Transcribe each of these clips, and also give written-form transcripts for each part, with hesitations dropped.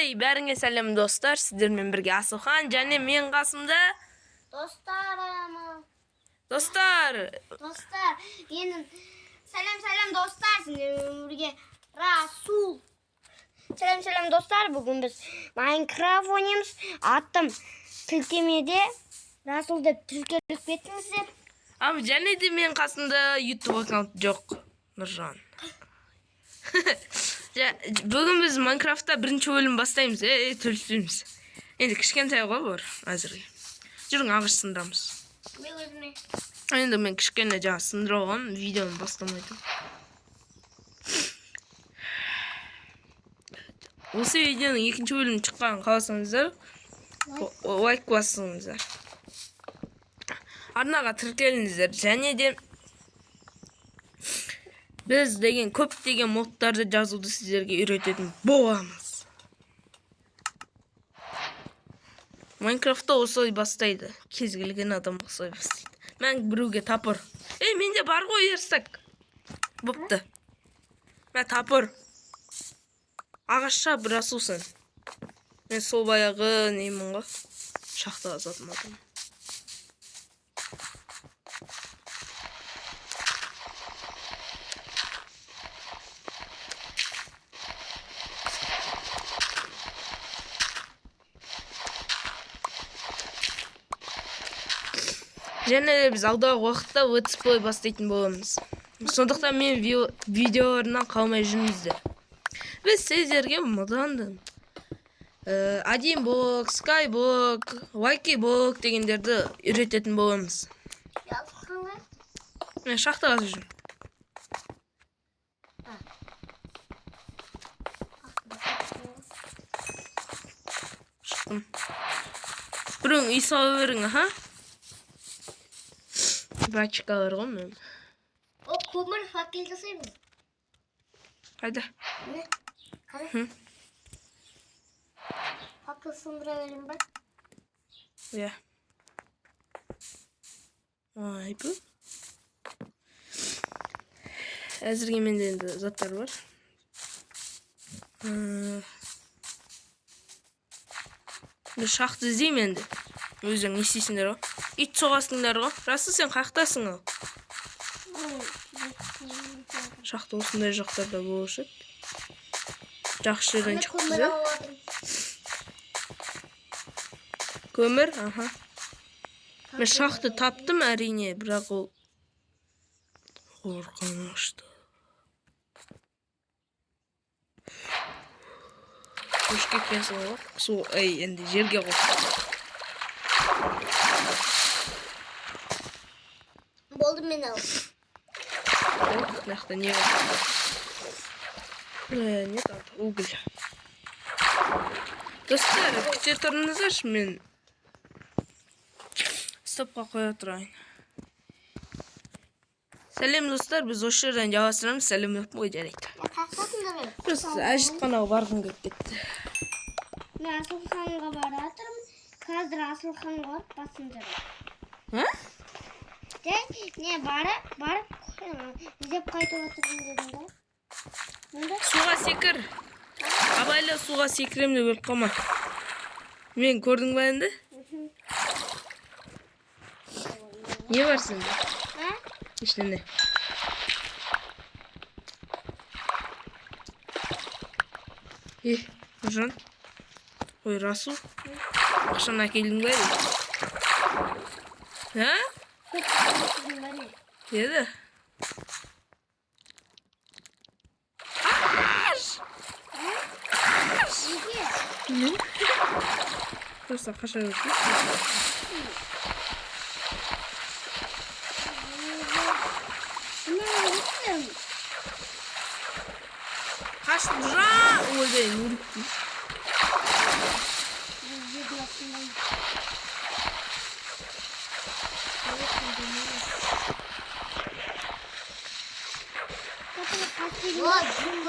Ей, бәріңе сәлем, достар! Сіздермен бірге Асылхан және мен қасымда Достарым, достар. Достар, менің сәлем, сәлем, достар, сіздермен бірге Расул. Сәлем, сәлем, достар, бүгін біз Майнкрафт ойнаймыз. Аттым сілтемеде Расул деп тіркеліп кетіңіздер. Ал және де мен қасымда YouTube аккаунт жоқ Нұржан. Бүгін біз Майнкрафтта бірінші бөлім бастаймыз. Ей, төлсейміз. Енді кішкентай ғой бұр әзірге. Жүрің, ағаш сындырамыз. Мен өзіме. Енді мен кішкене жаңа сындырып алғанмын, видеоны бастамай тұрып. Осы видеоның екінші бөлімі шыққанын қаласаңыздар, лайк басыңыздар. Арнаға тіркеліңіздер және де біз деген көптеген модтарды жазуды сіздерге үйрететін боламыз. Майнкрафтта осылай бастайды. Кез келген адам осылай бастайды. Мен біреуге топор. Ей, менде бар ғой верстак. Бопты. Мә топор. Ағашша бір асусын. Мен сол баяғы немін ғой. Шахта қазатын адам. Және де біз алдағы уақытта летсплей бастайтын боламыз. Сондықтан мен видеоларынан қалмай жүріңіздер. Біз сіздерге мұдан да один блок, скайблок, лайки блок дегендерді үйрететін боламыз. Асылханға. Мен шахта қазып жүрмін. Шықтым. Біреуің үй сала берің, аха. Бачкалар ғой мен. О, көмір факел жасаймыз. Қайда? Не? Қара. Hı. Факел сындыра берейін ба? Иә. Ай, бұл. Әзірге менде енді заттар бар. Бір шахта іздеймін енді. Өздерің не істейсіңдер ғой? Ит соғасыңдар ғой. Расул, сен қаяқтасың ал? Шахта осындай жақтарда болушы еді. Жақсы жерден Ана шықпыз, көмір иә? алып алдым. Көмір, аха. Мен шахта таптым әрине, бірақ ол қорқынышты. Көшіп кеткенсің ғой. Су, ей, енді жерге қой. Болды, мен алып. О, мына жақта не бар? Не там? Уголь. Достар, күте тұрыңыздаршы, мен стопқа қоя тұрайын. Сәлем, достар, біз осы жерден жалғастырамыз. Сәлем деп қой, жарайды. Қаяқтасыңдар ей? Просто әжетханаға барғым келіп кетті. Мен Асылханға баратырмын. Қазір Асылханға барып басым жарады. А? Жай, не барып, барып іздеп қайтып отырмын дедім да. Мұнда Суға секір. Абайла, суға секірем деп өліп қалма. Мен көрдің ба енді? Не бар сенде? А? Ештеңе. Е, Нұржан. Ой, Расул. Ақшаны әкелдің бе? А? Көп көрдің ба не? Деді. Аш! Неге? Білмеймін. Просто қаша берсін. Мен өттім. Қаш, Нұржан! Ойбай, Нурик дейді. Бұл жердің астында.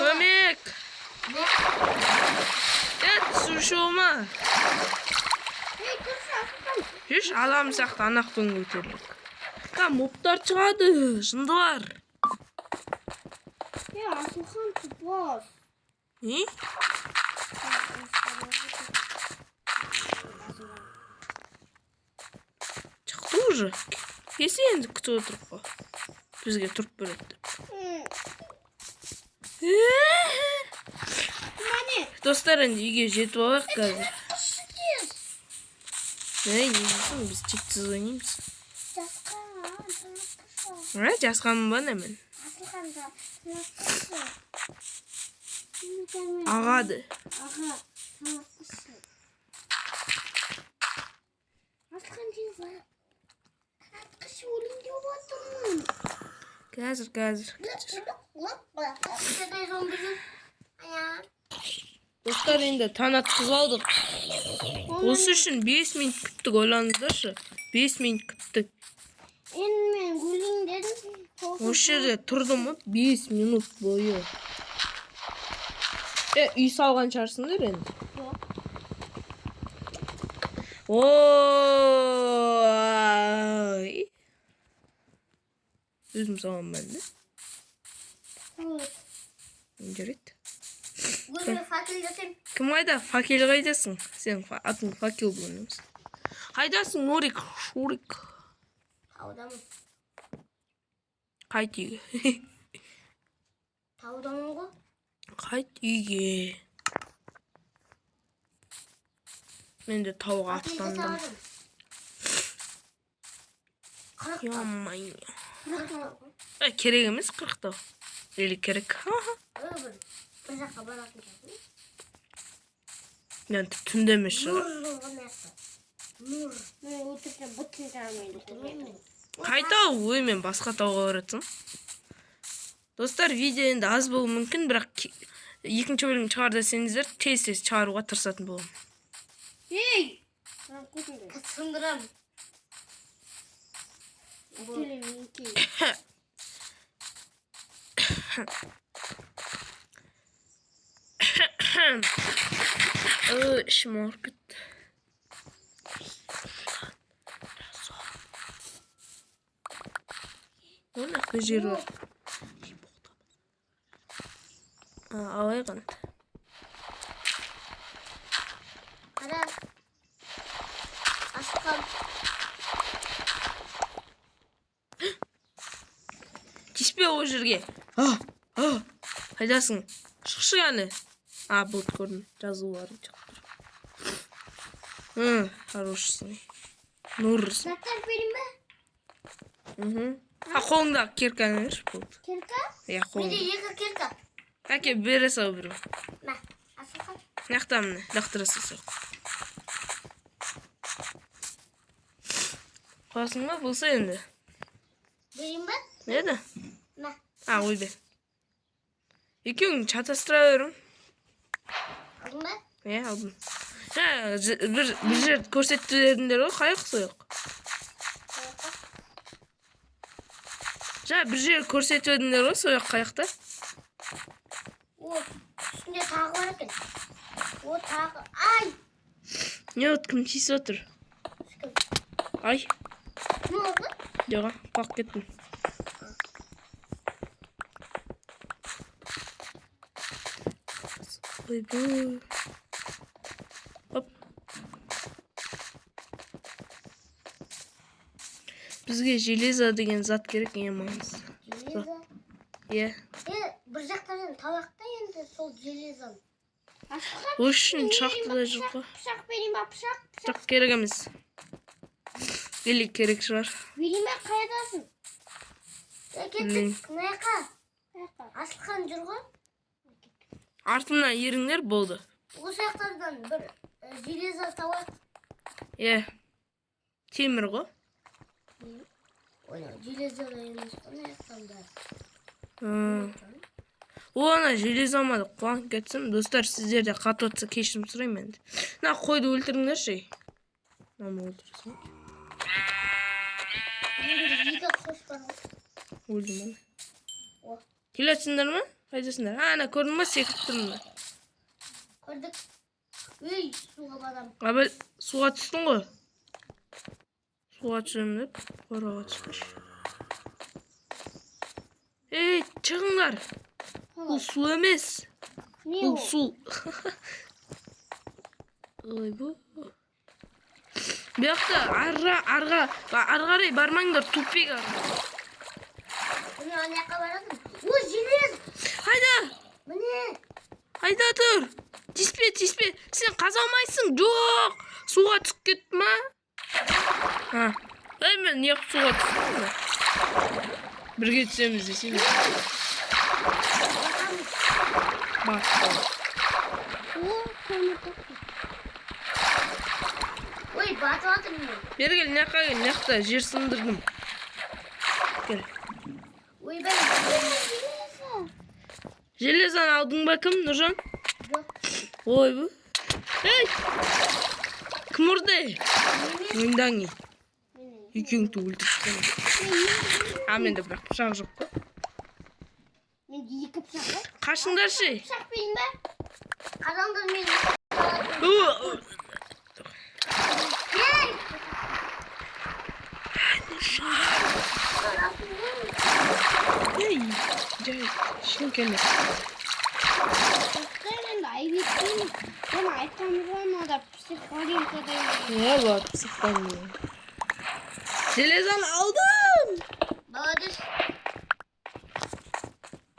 Көмек! Е, түсуші болма. Ей, тұршы, Асылхан. Жүрші, адам сияқты анақтан көтерілік. Ка, мобтар шығады, жындылар. Ей, Асылхан, тупос. Не? Уже келсе енді, күтіп отырып қой, бізге тұрып береді деп. Міне. Достар, енді үйге жетіп алайық қазір. Ей, не дейсің, біз читсіз ойнаймыз. Жасқан. А, жасқанмын ба, не мен? Асылхан да. Ағады. Аға, тамақшы. Асылхан, тез атқыш, өлейін деп отырмын. Қазір, қазір. Зомби жүр. Достар, енді таң атқызып алдық. Осы үшін 5 минут күттік, ойланыңыздаршы. 5 минут күттік. Енді мен өлейін дедім. Осы жерде тұрдым ғой 5 минут бойы. Е, үй салған шығарсыңдар енді. Жоқ. Ой. Өзім саламын ба енді? Жарайды. Өзіме факел жасаймын. Кім қайда? Факел қайдасың? Сен атың факел бүгін емес. Қайдасың, Нурик? Шурик. Таудамын. Қайт үйге. Таудамын ғой. Қайт үйге. Мен де тауға Факел аттандым. жасадым. 40. Ё-моё. 40. Е, керек емес 40-тау. Или керек. Ха-ха. Бір бір жаққа баратын шығармын. Мен түнде емес шығар. Нұр болған жақта. Нұр. Мен өлтірсем бұтын жармайды. Қай тау? Ой, мен басқа тауға баратсам. Достар, видео енді аз болуы мүмкін, бірақ екінші бөлім шығар десеңіздер, тез тез шығаруға тырысатын боламын. Ей! Сындырамын. Төлемей. Ой, ішім ауырып кетті. Мына жақта жер бар. А, алайық енді. Қара. Асқан. Тиіспе ол жерге. А, а, қайдасың? Шықшы кәні. А, болды, көрдім. Жазулары шығып тұр. Хорошийсың. Нұрсың. Заттар берейін бе? Мхм. А, қолыңдағы кирканы берші, болды. Кирка? Иә, Менде қолыңда. екі кирка. Әке, бере сал біреу. Мә, Асылхан. Мына жақта, міне, лақтыра салсақ. Қоясың ба? Болса енді. Берейін бе? Не еді? Мә. А, ойбай. Екеуің шатастыра берің. Алдың ба? Иә, алдым. Жаңа бір жерді көрсетті дедіңдер ғой, қай жақ сол жақ? Жаңа бір жер көрсетіп едіңдер ғой, сол жақ қай жақта? О, үстінде тағы бар екен. О, тағы. Ай! Не вот, кім тиісіп отыр? Ешкім. Ай, Не болды? жоқ, құлап кеттім. Ойбой. Оп. Бізге железо деген зат керек, ең маңызды. Железо. Иә. Е, бір жақтан табақта енді сол железо. Асылхан. Осы үшін шахтада жүр ғой. Пышақ берейін ба, пышақ? Жоқ, керек емес. Или керек шығар. Берейін ба, қайдасың? Е, Білмеймін. кеттік, мына жаққа. Асылхан жүр ғой. Артымнан еріңдер, болды. Осы жақтардан бір железо табайық. Иә. Темір ғой. Ой, железо емес қой, мына жақтан бәрі. О, ана железо ма деп қуанып кетсем, достар, сіздер де қатып жатса, кешірім сұраймын енді. Мына қойды өлтіріңдерші. Мынаны өлтірсің. Менде екі қош бар ғой. Өлдім ана. О, Келе жатсыңдар ма? Қайдасыңдар? А, ана көрдің ба, секіріп тұрмын ба? Көрдік. Ей, суға барамын. Абел, суға түстің ғой. Суға түсемін деп, қораға түспеш. Ей, шығыңдар. Бұл су емес. Не Бұл ол? су. Ойбу. Бұл жақта ары қарай бармаңдар, тупик ары. Міне, ана жаққа барасың. О, желез! Қайда? Міне. Қайда тұр? Тиіспе, тиіспе. Сен қаза алмайсың. Жоқ. Суға түсіп кетті ма? Ha. Ей, мен неғып суға түстім? Бірге түсеміз десең. Бар. О, көмір таптым. Ой, батып жатырмын мен. Бері кел, мына жаққа кел, мына жақта жер сындырдым. Кел. Ойбай, железо. Железаны алдың ба, кім, Нұржан? Жоқ. Ойбу. Ей! Кім ұрды? Емес. Ойындаң. Міне. Екеуіңді өлтіріп тастаймын. А, менде бірақ пышақ жоқ қой. Менде екі пышақ бар. Қашыңдаршы. Пышақ берейін ба? Адамдар мені Ө, Ей! Ей, жай, ештеңке емес. Достар, енді айып етпейміз. Мен айтқаным ғой, мынада психологика деген. Не болады психтан. Железаны алдым. Молодец.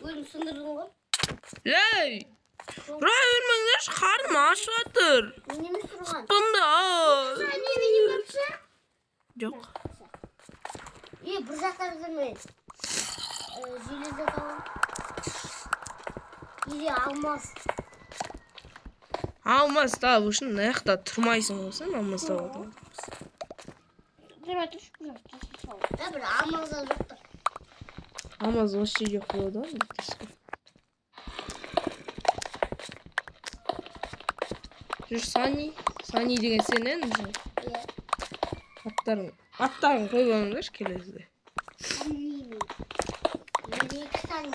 Өзім сындырдым ғой. Ей! Ұра бермеңдерші, қарным ашып жатыр. Мен емес ұрған. Бұнда. Не, менде бар пышақ. Жоқ. Е, бір жақта жүрмін. Железо табамын. Или алмаз. Алмаз табу үшін мына жақта тұрмайсың ғой сен, алмаз табуға. Тұра тұршы, бір жақта. Да, бір алмаз да жоқ та. Алмаз осы жерге қойылады ғой бүйтесің. Жүр, Сани. Сани деген сен, ә, Нұржан? Иә. Аттарын қойып алыңдаршы келесіде. Сани. Менде екі сани.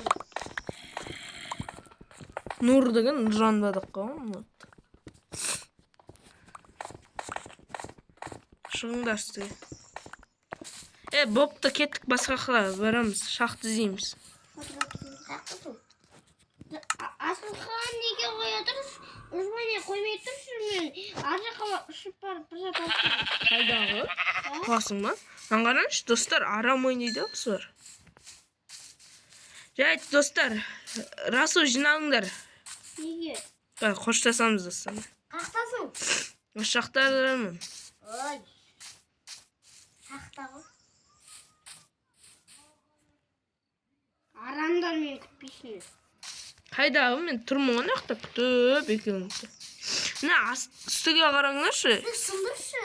Нұр деген Нұржан ба деп қойған ғой. Шығыңдар үстіге. Е, бопты, кеттік, басқа жаққа барамыз, шахта іздейміз. Қаяқтасың? Асылхан, неге қоя тұрсың? Ұшпай қоймай тұршы, мен ар жаққа ұшып барып бір зат алып келемін. Қайдағы? Қуасың ба? Маған қараңызшы, достар, арам ойнайды осылар. Жарайды, достар, Расул, жиналыңдар. Неге? Давай, қоштасамыз, достар. Қаяқтасың? Осы жақтармын. Ой. Шахта ғой. Арамдар, мені күтпейсіңдер. Қайдағы, мен тұрмын ғой мына жақта күтіп екеуіңді. Мына үстіге қараңдаршы. Бір сындыршы.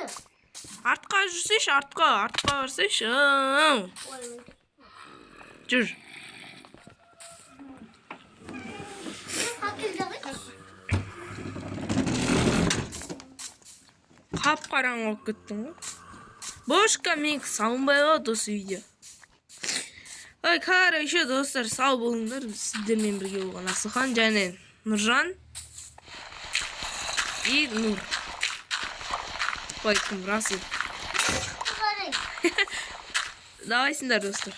Артқа жүрсейші, артқа, артқа барсайшы. Ой, Жүр. Факел жағайшы. Қап қараңғы болып кеттің ғой. Бошка, менікі салынбай қалады осы видео. Ой, короче, достар, сау болыңдар. Сіздермен бірге болған Асылхан және Нұржан и Нұр. Ой, кім, Расул. Қарай. Давайсыңдар, достар.